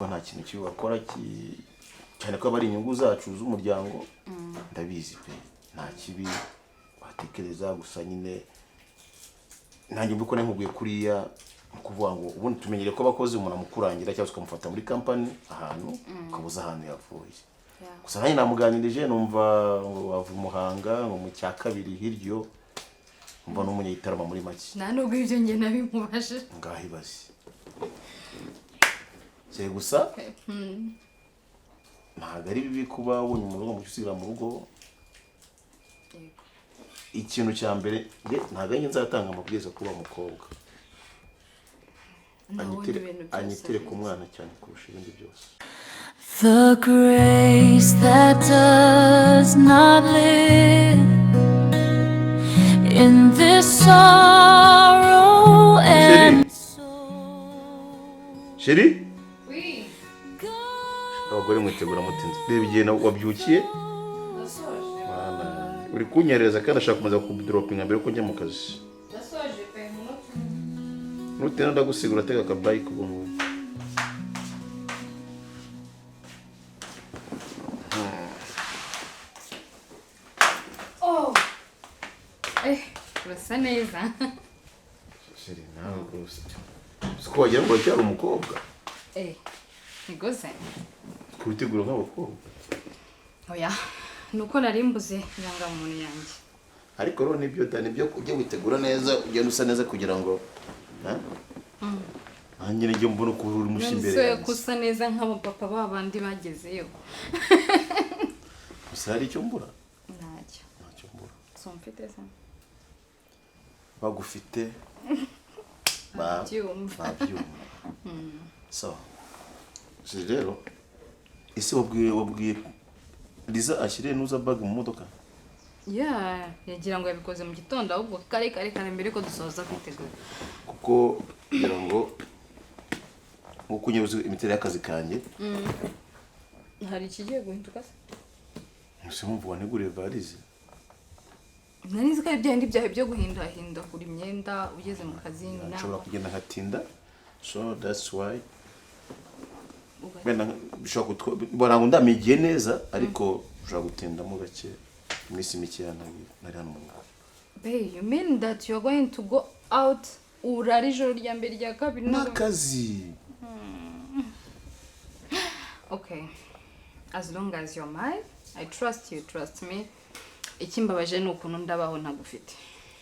Nta kintu kibi bakora, cyane ko aba ari inyungu zacu z'umuryango. Ndabizi pe, nta kibi watekereza. Gusa nyine nanjye mbikora nkubwiye kuriya, ni ukuvuga ngo ubundi tumenyere ko abakozi umuntu amukurangira cyangwa se ukamufata muri kampani ahantu, ukabuza ahantu yavuye. Gusa nanjye namuganirije, numva ngo wava i Muhanga, ngo mu cya kabiri hirya, numva n'umunyagitarama muri make. Nta nubwo ibyo njye nabimubajije. Ngaho ibaze. Si gusa ntabwo ari bibi kuba ubonye umuntu ugomba gusigira mu rugo. Ikintu cya mbere, njye ntabwo ari njye nzatanga amabwiriza kuba umukobwa. Nta wundi bintu byose Anyitire ku abizi. mwana cyane kurusha ibindi byose. The grace that does not live in this sorrow and soul. Chéri, abagore mwitegura mutinze. Reba igihe wabyukiye. Mana yanjye, uri kunyereza kandi ashaka kumaza kudoropinga mbere yuko njya mu kazi. Ndasoje pe. Nutinda ndagusiga, uratega akabayike ubu ngubu. Oh, urasa neza. Chéri, nawe rwose siko wagira ngo uracyari umukobwa. Ntigoze. Twitegura nk'abakobwa. Oya, ni uko nari mbuze irangamuntu yanjye. Ariko rero nibyo da, nibyo, ujye witegura neza, ugenda usa neza kugira ngo, ha? Nanjye nijye mbona uko uri mushya imbere None se yanjye. ko usa neza nk'abapapa ba bandi bagezeyo? Gusa hari icyo mbura. Ntacyo. Ntacyo mbura. Si mfite se? Bagufite Babyumva. Babyumva. So si rero, ese wabwiye Liza ashyire nuza bag mu modoka? Ya, yagira ngo yabikoze mu gitondo, ahubwo kare kare kare mbere ko dusoza kwitegura. Kuko kugira ngo nkuko unyuze imiterere y'akazi kanjye. Hari ikigiye guhinduka se? Ese wumva waneguriye valise? Nari nzi ko ari bya bindi byawe byo guhindahindagura imyenda ugeze mu kazi Nshobora n'aho. kugenda nkatinda, so that's why wenda bishobora kutwa ntabwo ndamigiye neza, ariko ushobora gutindamo gake iminsi mikeya nari hano mu rugo. Babe, you mean that you're going to go out, urara ijoro rya mbere, rya kabiri? N'akazi. Okay, as long as you're mine, I trust you, trust me. Ikimbabaje ni ukuntu ndabaho ntagufite.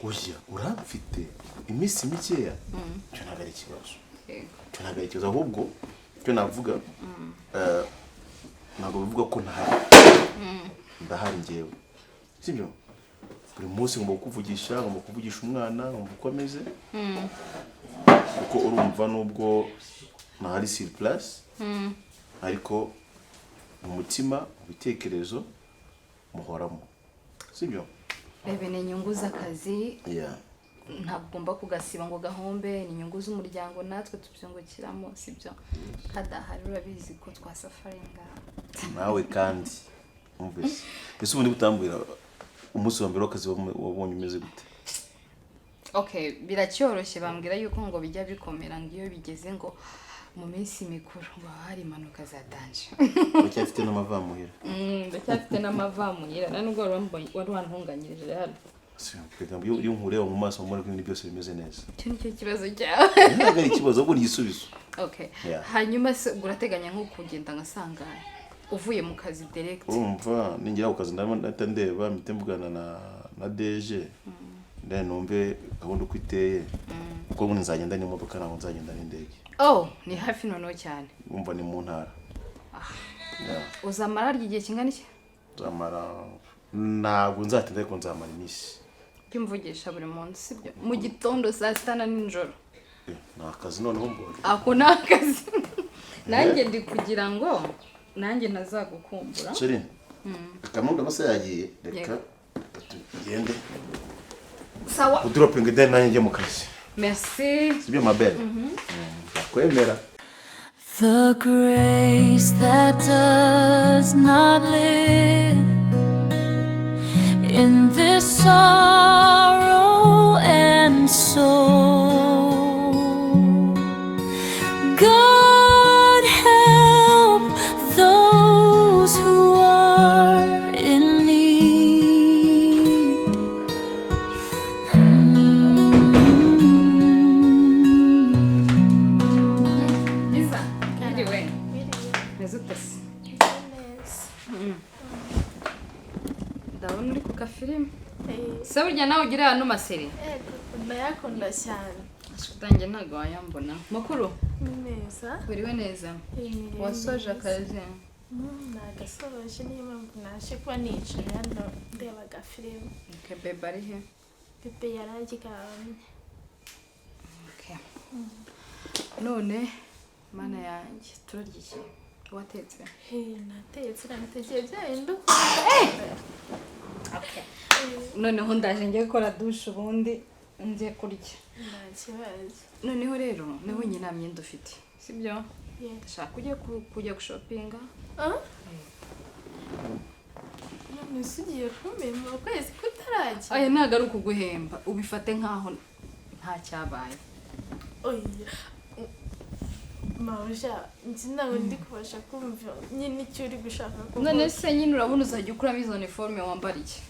Oya, uramfite iminsi mikeya, icyo ntabwo ari ikibazo. Icyo ntabwo ari ikibazo. Ahubwo icyo navuga, ntabwo bivuga ko ntahari. Ndahari njyewe, sibyo? Buri munsi ngomba kukuvugisha, ngomba kuvugisha umwana, ngomba uko ameze, kuko urumva nubwo ntahari sur place, ariko mu mutima, mu bitekerezo muhoramo, sibyo? Bebe, ni inyungu z'akazi. Ntabwo ugomba kugasiba ngo gahombe. Ni inyungu z'umuryango, natwe tubyungukiramo, sibyo? Kadahari urabizi ko twasafaringa. Nawe kandi umvise. Ese ubundi butambwira umunsi wa mbere w'akazi wabonye umeze gute? Okay, biracyoroshye. Bambwira yuko ngo bijya bikomera, ngo iyo bigeze ngo mu minsi mikuru ngo haba hari impanuka za danger. Uracyafite n'amavamuhira? Ndacyafite n'amavamuhira, nta nubwo wari wantunganyirije hano. Iyo nkureba mu maso mbona ko ibintu byose bimeze neza. Icyo nicyo kibazo cyawe. Ntabwo ari ikibazo, ahubwo ni igisubizo. Okay. Yeah. Hanyuma se ubwo urateganya nko kugenda ngasanga uvuye mu kazi direct? Urumva ningera ku kazi ndahita ndeba, mpite mvugana na DG, then numve gahunda uko iteye, kuko ubundi nzagenda n'imodoka, ntabwo nzagenda n'indege. Oh, ni hafi noneho cyane. Urumva ni mu ntara. Yeah. Uzamara harya igihe kingana iki? Nzamara, ntabwo nzatinda, ariko nzamara iminsi. Jya umvugisha buri munsi, sibyo? Mu gitondo, saa sita na nijoro. Ni akazi noneho mbonye. Ako ni akazi. Nanjye ndi kugira ngo nanjye ntazagukumbura. Chéri, reka nubwo amasaha yagiye, reka Yego. tugende. Sawa. Uduropinge, then nanjye njye mu kazi. Merci. Sibyo, mabere? Ndakwemera. The grace that does not live in this sorrow and soul. God help. Wiriwe. Wiriwe. Meze ute se? Neza. Ndabona uri ku gafilime. Eh, Se burya nawe ugira hano maseri? Ego, ndayakunda cyane. Utange ntabwo wayambona. Makuru? Ni neza. Wiriwe neza? Eh, niriwe Wasoje neza. akazi? Nagasoje, niyo mpamvu naje kuba nicaye hano ndeba agafilime. Okay, bebe ari he? Bebe yararyamye. Okay. None mana yanjye, turarya iki? Watetse? Eh, natetse, nabitekeye bya bindi ukunda. Okay. Noneho ndaje njye gukora douche, ubundi nze kurya. Nta kibazo. Noneho rero nabonye nta myenda ufite, sibyo? Yeah. Ndashaka kujya gushopinga. Ah? None se ugiye kumpemba ukwezi kutarajya? Aya ntabwo ari ukuguhemba, ubifate nkaho nta cyabaye. Oya. Mabuja, njye ntabwo ndi kubasha kumva nyine icyo uri gushaka kuvuga. None se nyine urabona uzajya ukuramo izo uniforme wambara iki?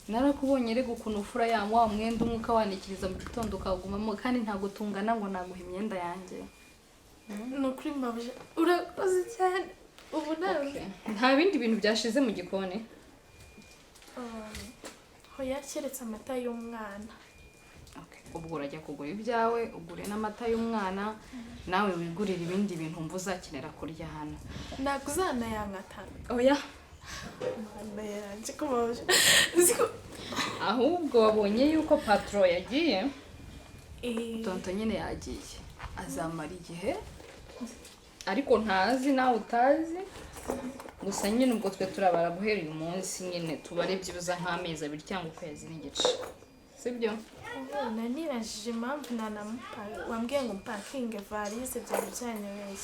Narakubonye rega ukuntu ufura ya wa mwenda umwe ukawanikiriza mu gitondo ukawugumamo, kandi ntabwo tungana ngo naguha imyenda yanjye. Ni ukuri mabuja, urakoze cyane, ubu ntabwo Okay. Nta bindi bintu byashize mu gikoni? Hoya, keretse amata y'umwana. Okay. Ubwo urajya kugura ibyawe, ugure n'amata y'umwana, nawe wigurire ibindi bintu wumva uzakenera kurya hano. Ntabwo uzanayankata? Oya. Mana yanjye, ko mabuja uzi ko Ahubwo wabonye yuko patron yagiye? Eh, Tonto nyine yagiye, azamara igihe, ariko ntazi nawe utazi. Gusa nyine ubwo twe turabara guhera uyu munsi, nyine tubare byibuze nk'amezi 2 cyangwa ukwezi n'igice, sibyo? Nari nibajije impamvu wambwiye ngo mpakinge valise, byari byanyobeye.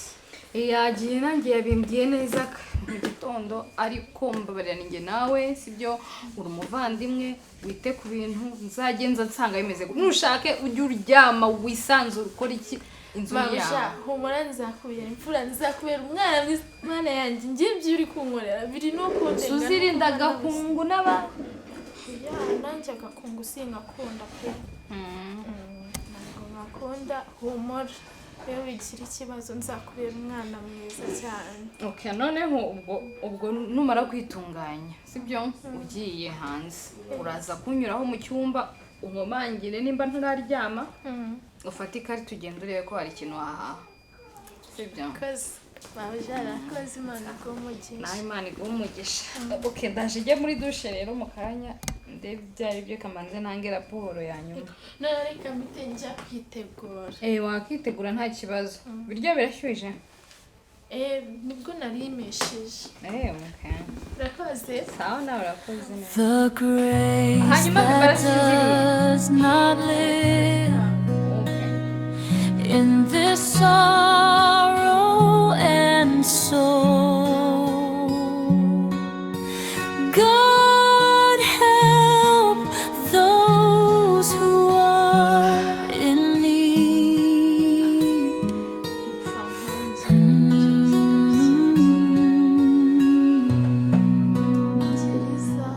Yagiye, nanjye yabimbwiye neza mu gitondo, ariko mbabarira, ninjye nawe, sibyo? Uri umuvandimwe, wite ku bintu nzagenza nsanga bimeze gutya. Nushake ujye uryama wisanzure, ukora iki, inzu ni Mabuja, yawe. Humura, nzakubera imfura, nzakubera umwana mwiza. Mana yanjye, ngiye ibyo uri kunkorera biri no kundenga. Uzirinda agakungu n'abandi. Ya, nanjye agakungu sinkakunda pe. Ntabwo nkakunda. Humura, iyo wigira ikibazo, nzakubera umwana mwiza cyane. Okay, noneho ubwo numara kwitunganya, sibyo, ugiye hanze, uraza kunyuraho mu cyumba unkomangire nimba ntararyama, ufate ikarita ugenda urebe ko hari ikintu wahaha, sibyo? Koze mabuja, arakoze, Imana iguhe umugisha. Nawe Imana iguhe umugisha. Okay, ndaje njye muri douche rero mu kanya, ndebe ibyo ari byo, kamanze nange raporo ya nyuma. None reka mpite njya kwitegura. Eh, wakitegura nta kibazo. Ibiryo birashyushye? Eh, nibwo narimesheje. Eh, okay. Urakoze. Sawa, nawe urakoze neza. The grace Hanyuma that barasinziriye. does not live Okay. in this sorrow and soul. God help those who are in need. Gereza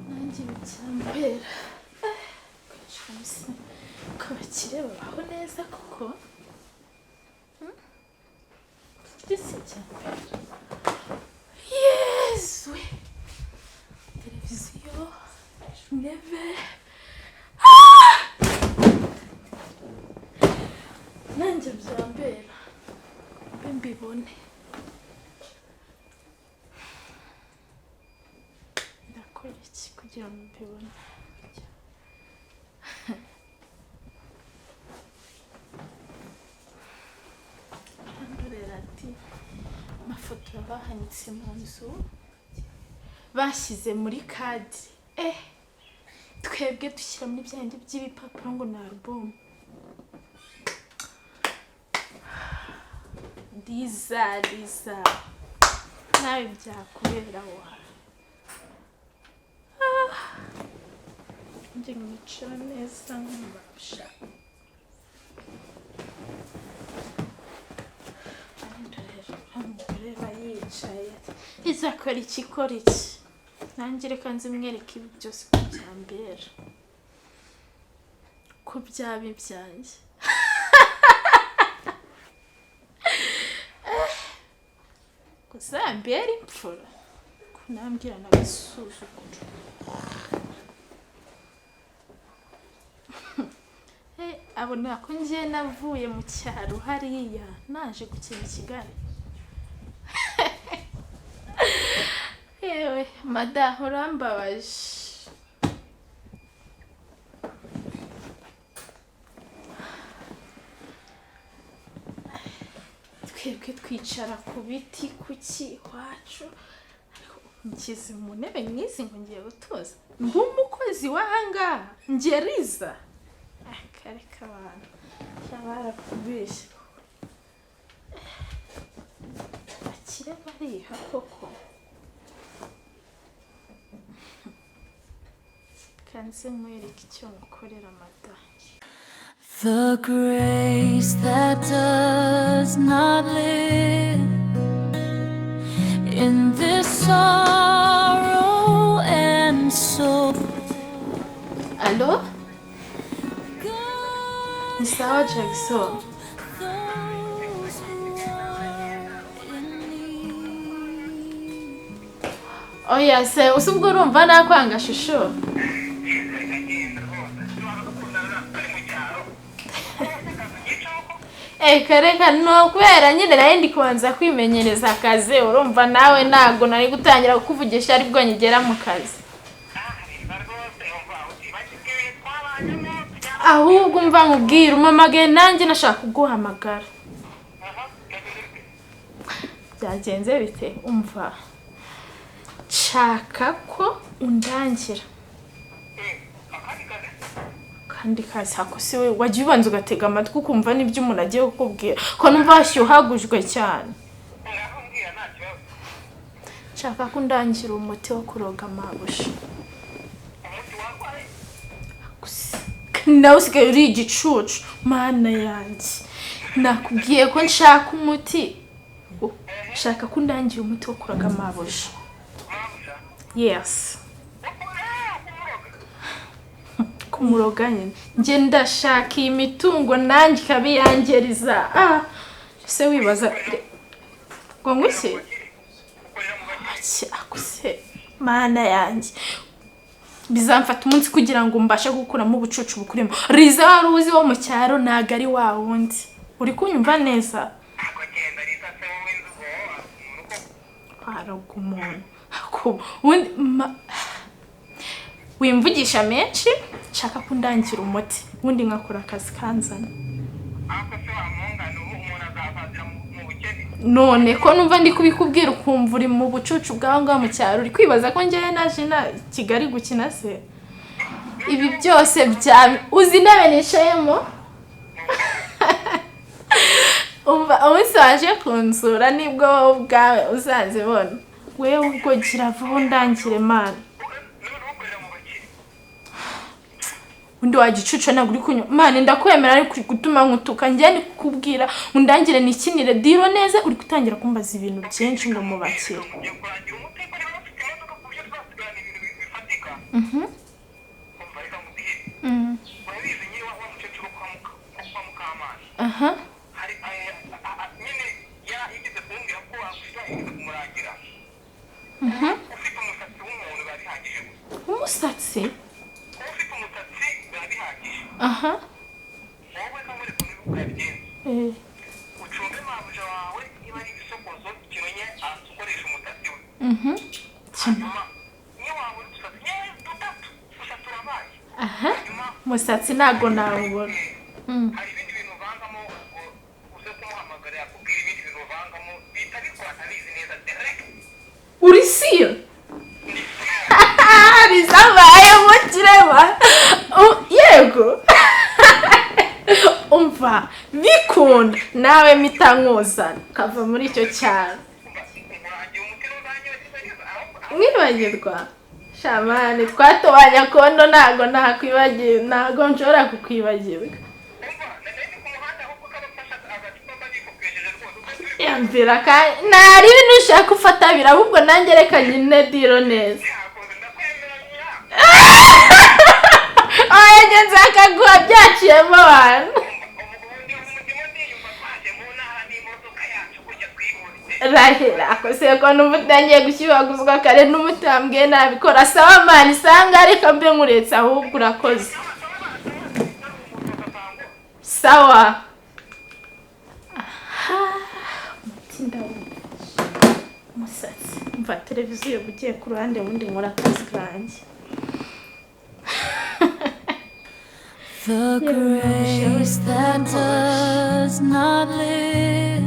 nanjye bicyambera ko abakire babaho neza koko. Ndetse cyambera, Yesu we! Televiziyo, intebe. Ah! Nanjye byambera mbe mbibone. Ndakora iki kugira ngo mbibone? Arandorera ati amafoto bahanitse mu nzu, bashyize muri cadre. Eh, twebwe dushyira muri bya bindi by'ibipapuro ngo ni album. Liza, Liza, nawe byakubera wa. Ah, njye nkicara neza nk'umubasha. Umugore aba yicaye, izakora iki, ikora iki? Nanjye reka nzimwereke ibi byose ko byambera, ko byaba ibyanjye. Uzambere imfura kunambwira n'agasuzuguro. Eh, abona ko njye navuye mu cyaro hariya naje gukina i Kigali. Yewe mada, urambabaje. Twebwe twicara ku biti kuki iwacu, ariko nshyize mu ntebe nk'izi ngo ngiye gutuza mbe umukozi w'ahangaha ngeriza akare k'abantu barakubeshya. Bakire bariha koko. Kanze nkwereke icyo mukorera mada. The grace that does not live in this sorrow and so Alo, God ni sawa Jackson? those who are in need. Oya se, usi ubwo urumva nakwanga shusho? Eka reka, no kubera nyine nari ndi kubanza kwimenyereza akazi, urumva nawe ntago nari gutangira kukuvugisha aribwo nkigera mu kazi. Ahubwo umva nkubwire, umpamagaye nanjye nashaka kuguhamagara. Byagenze bite? Umva, nshaka ko undangira kandi kazi hako. Se we wajya ubanza ugatega amatwi ukumva n'ibyo umuntu agiye kukubwira, ko numva washyuhagujwe cyane. Nshaka ko undangira umuti wo kuroga amabusha. Gusa nawe usigaye uri igicucu, mana yanjye. Nakubwiye ko nshaka umuti. Nshaka ko undangira umuti wo kuroga amabusha. Yes, kumuroga nyine. Njye ndashaka iyi mitungo nanjye ikaba iyangeriza. Ah, ese wibaza ngo ngwiki Ake, akuse mana yanjye, bizamfata umunsi kugira ngo mbashe gukuramo ubucucu bukurimo. Riza wari uzi wo mu cyaro ntago ari wa wundi. Uri kunyumva neza? Waroga umuntu. Ubundi wimvugisha menshi, nshaka ko undangira umuti ubundi nkakora akazi kanzanye. None ko numva ndi kubikubwira ukumva uri mu bucucu bw'aho ngaho mu cyaro, uri kwibaza ko njyewe naje na Kigali gukina se? Ibi byose bya uzi intebe nicayemo. Umva, umunsi waje kunsura nibwo wowe ubwawe uzazibona. Wewe ubwo gira vuba undangire mana. Undi wagicucu, ntabwo uri kunywa mane, ndakwemera, ariko uri gutuma nkutuka. Njye ndi kukubwira undangire nikinire diro neza, uri gutangira kumbaza ibintu byinshi ngo mubakire. Aha. Umusatsi? Aha. Eh. Mhm. Aha, umusatsi ntago nawubona. Hari ibindi bintu uvangamo, ubwo uze kumuhamagara yakubwira ibindi bintu uvangamo bihita bikora, ntabizi neza direct. Uri siyo rizabaye mu kirema. Yego, umva, bikunda nawe mpita nkuzana ukava muri icyo cyaro. Umurangira umuti n'uzanyoza aho. Mwibagirwa shamani twatobanya kondo, ntago nakwibagirwa, ntago nshobora kukwibagirwa. Umva, nari ndi ku muhanda, ahubwo kabafasha agacupa mba nikopesheje rwose ubwo turi. Yamvira kandi ntari ibintu ushaka ufata abiri, ahubwo nanjye reka nyine diro neza. Yakoze, ndakwemeranya. Oya, njye nzakaguha byaciyemo abantu. Ubundi umutima ndiyumva twaje mu ntara n'imodoka yacu gutya twihuse. Rahira akose ko numva utangiye gushyuhaguzwa kare n'umutambwe nabikora. Sawa mani, isanga reka mbe nkuretse, ahubwo urakoze. Sawa. Aha, umuti ndawumva. Umusatsi. Umva televiziyo ugiye ku ruhande, ubundi nkora akazi kanjye. The grace that does not live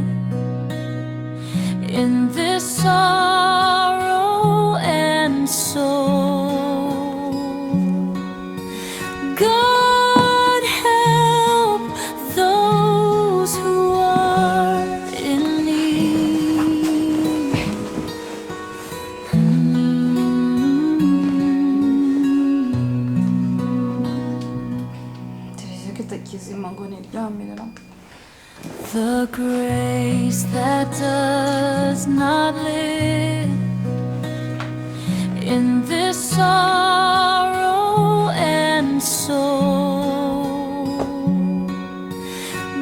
in this sorrow and soul. God help those who are in need. Televiziyo ko itakizima ngo niryamirira. The grace that does not live in this sorrow and soul.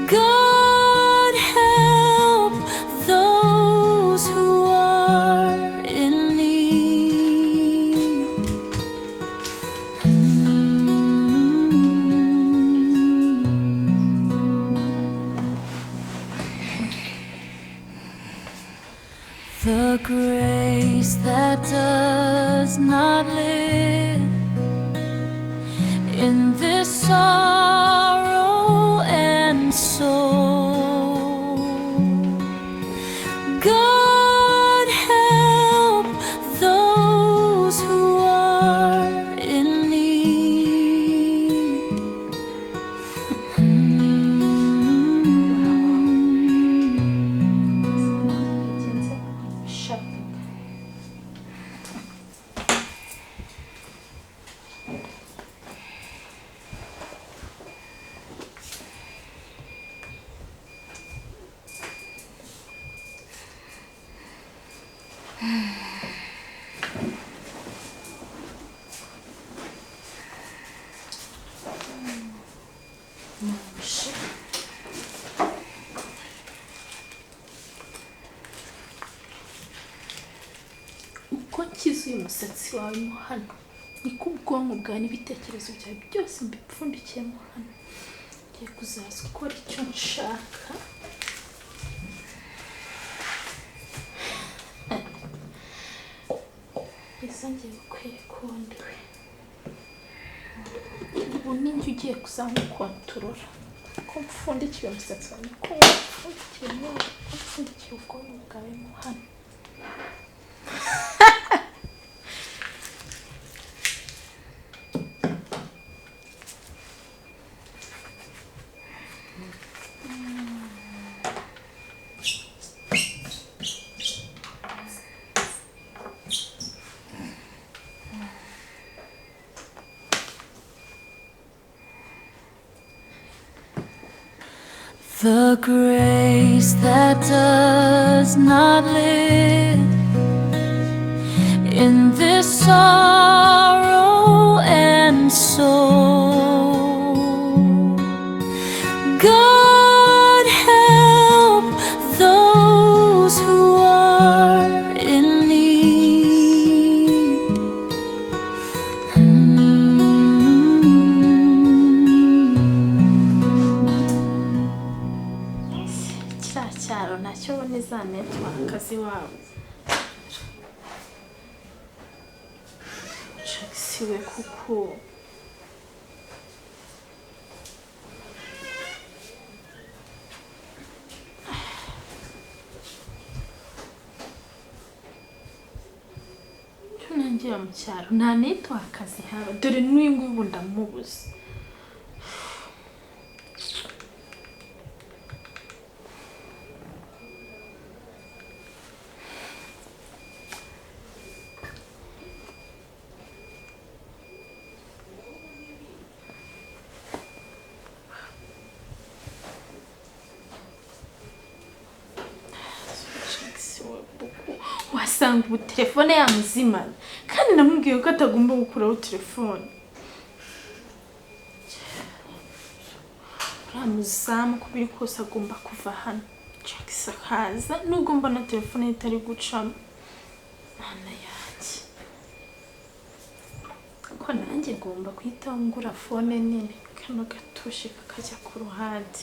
God help those who are in need. The grace that does not live in this sorrow and soul. God help those who are in need. Uko nkiza uyu musatsi wawe mo hano, niko ubwonko bwawe n'ibitekerezo byawe byose mbipfundikiyemo hano. Ngiye kuzaza ukora icyo nshaka. Ese ngiye kukwereka uwo ndi we. Ubu ninjye ugiye kuzamukontorora. Ko mpfundikiye umusatsi wawe, niko wapfundikiye mo, ko mpfundikiye ubwonko bwawe mo hano. The grace that does not live in this sorrow and soul. God help those who are in need. Kiriya cyaro nacyo ni za network z'iwabo. Jax we kuko cyo nangira mu cyaro nta network zihaba, dore n'uyu nguyu ubu ndamubuze. Jax we kuko wasanga ubu telefone yamuzimana, kandi namubwiye ko atagomba gukuraho telefone. Uriya muzamu uko biri kose agomba kuva hano. Jax akaza nubwo mbona telefone ye itari gucamo. Mana yanjye, ko nanjye ngomba guhita ngura phone nini, kano gatushe kakajya ku ruhande.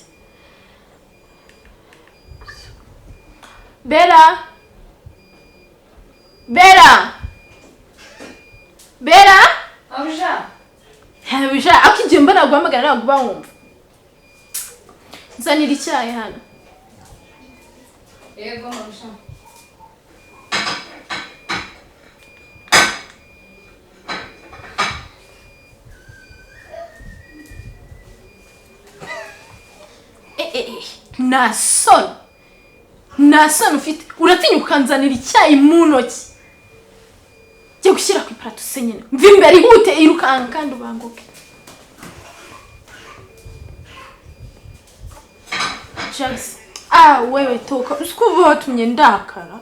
Bella, Bella, Bella. Abuja. Abuja, ako igihe mbona guhamagara ntabwo uba wumva. Nzanira icyayi hano. Yego mabusha. Nta soni, nta soni ufite. Uratinya ukanzanira icyayi mu ntoki. Jya gushyira ku iparato se nyine. Mva imbere, ihute, irukanka kandi ubanguke. Jax, ah wewe toka, uzi ko uba watumye ndakara.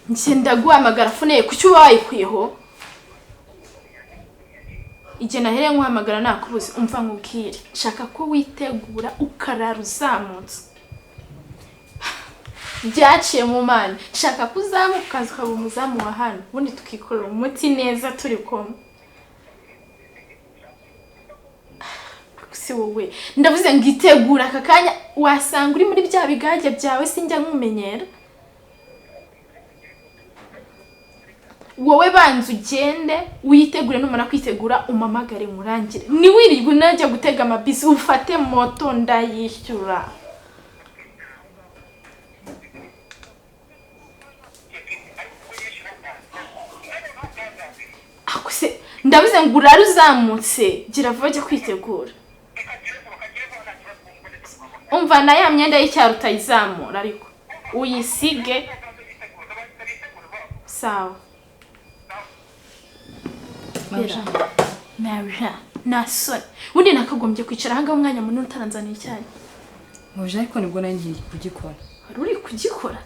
Njye ndaguhamagara phone ye, kuki uba wayikuyeho? Igihe nahereye nkuhamagara nakubuze. Umva nkubwire, nshaka ko witegura ukarara uzamutse. Byaciye mu Mana, nshaka ko uzamuka ukaza ukaba umuzamu wa hano, ubundi tukikorera umuti neza turi kumwe. Si wowe ndavuze ngo itegura aka kanya, wasanga uri muri bya bigage byawe, sinjya nkumenyera. Wowe banza ugende witegure, numara kwitegura umamagare murangire. Niwirirwe unajya gutega amabisi, ufate moto ndayishyura. Akuse ndavuze ngo urare uzamutse, gira vuba jya kwitegura. Umva na ya myenda y'icyaro utayizamura, ariko uyisige. Sawa. Mabusha. Maria, nta soni. Ubundi nakagombye kwicara ahangaha umwanya munini utaranzaniye icyayi. Mabusha, ariko nibwo nari ngiye kugikora. Wari uri kugikora?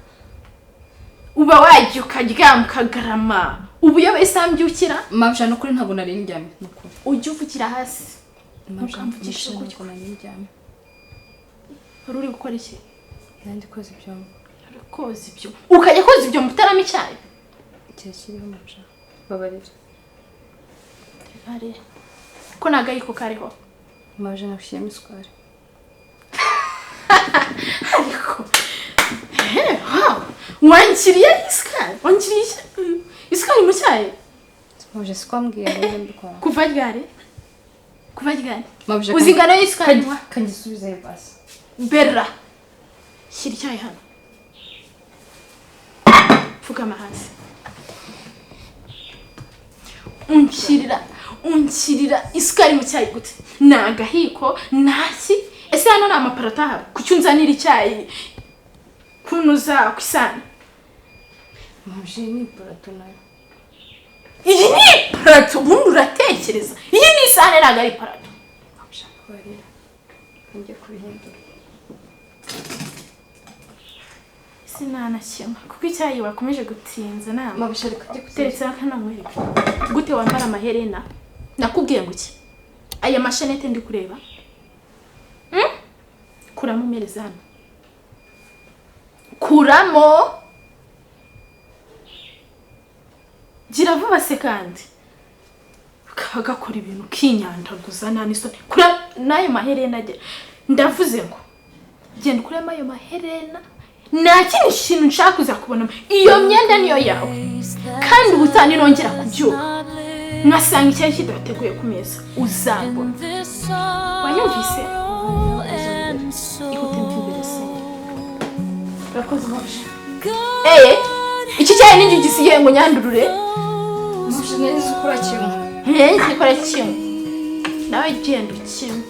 Uba wajya ukaryama ukagarama. Ubu iyo isaha mbyukira? Mabusha, nukuri ntabwo nari ndyamye, nukuri. Ujya uvugira hasi. Mabusha, Ntukamvugishe nukuri gutyo. ntabwo nari ndyamye. Wari uri gukora iki? Nari ndi koza ibyombo. Wari koza ibyombo. Ukajya koza ibyombo utaramo icyayi? Igihe kiriho mabusha. Babarira. Are. Ko nta gahiko kariho? Mabusha, nagushyiramo isukari. Ariko wow, wankiriye isukari? Wankiriye isukari mu cyayi? Mabusha, siko wambwiye ngo njye mbikora. Kuva ryari? Kuva ryari? Mabusha, Uzi ingano y'isukari nywa? Kangisubizeyo basi. Bella, shyira icyayi hano. Pfukama hasi. Unshyirira isukari mu cyayi gute? Ni agahiko, ntaki? Ese hano ni amaparato ahaba? Kuki unzanira icyayi kunuza ku isahani? Mabusha, iyi ni iparato nayo. Iyi ni iparato, ubundi uratekereza. Iyi ni isahani, ntabwo ari iparato. Mabusha, babarira. Njye kubihindura. Sinanakimwe kuko icyayi wakomeje gutinza nama. Mabusha, reka njye Teretse hano nkwereke. Gute wambara amaherena? Nakubwiye ngo iki? Aya mashanete ndi kureba. Kuramo umereze hano. Kuramo. Gira vuba se kandi. Ukaba gakora ibintu ukinyandaguza nta n'isoni. Kura n'ayo maherena agera. Ndavuze ngo genda ukuremo ayo maherena. Nta kindi kintu nshaka kuza kubonamo. Iyo myenda niyo yawe. Kandi ubutaha ninongera kubyuka nkasanga icyayi kidateguye ku meza, uzambona. Wayumvise? Ihute mva imbere se. Urakoze mabusha. Iki cyayi ni njye ugisigaye ngo nyandurure. Mabusha, nari nzi ko urakinywa. Nzi ko urakinywa. Nawe genda ukinywe.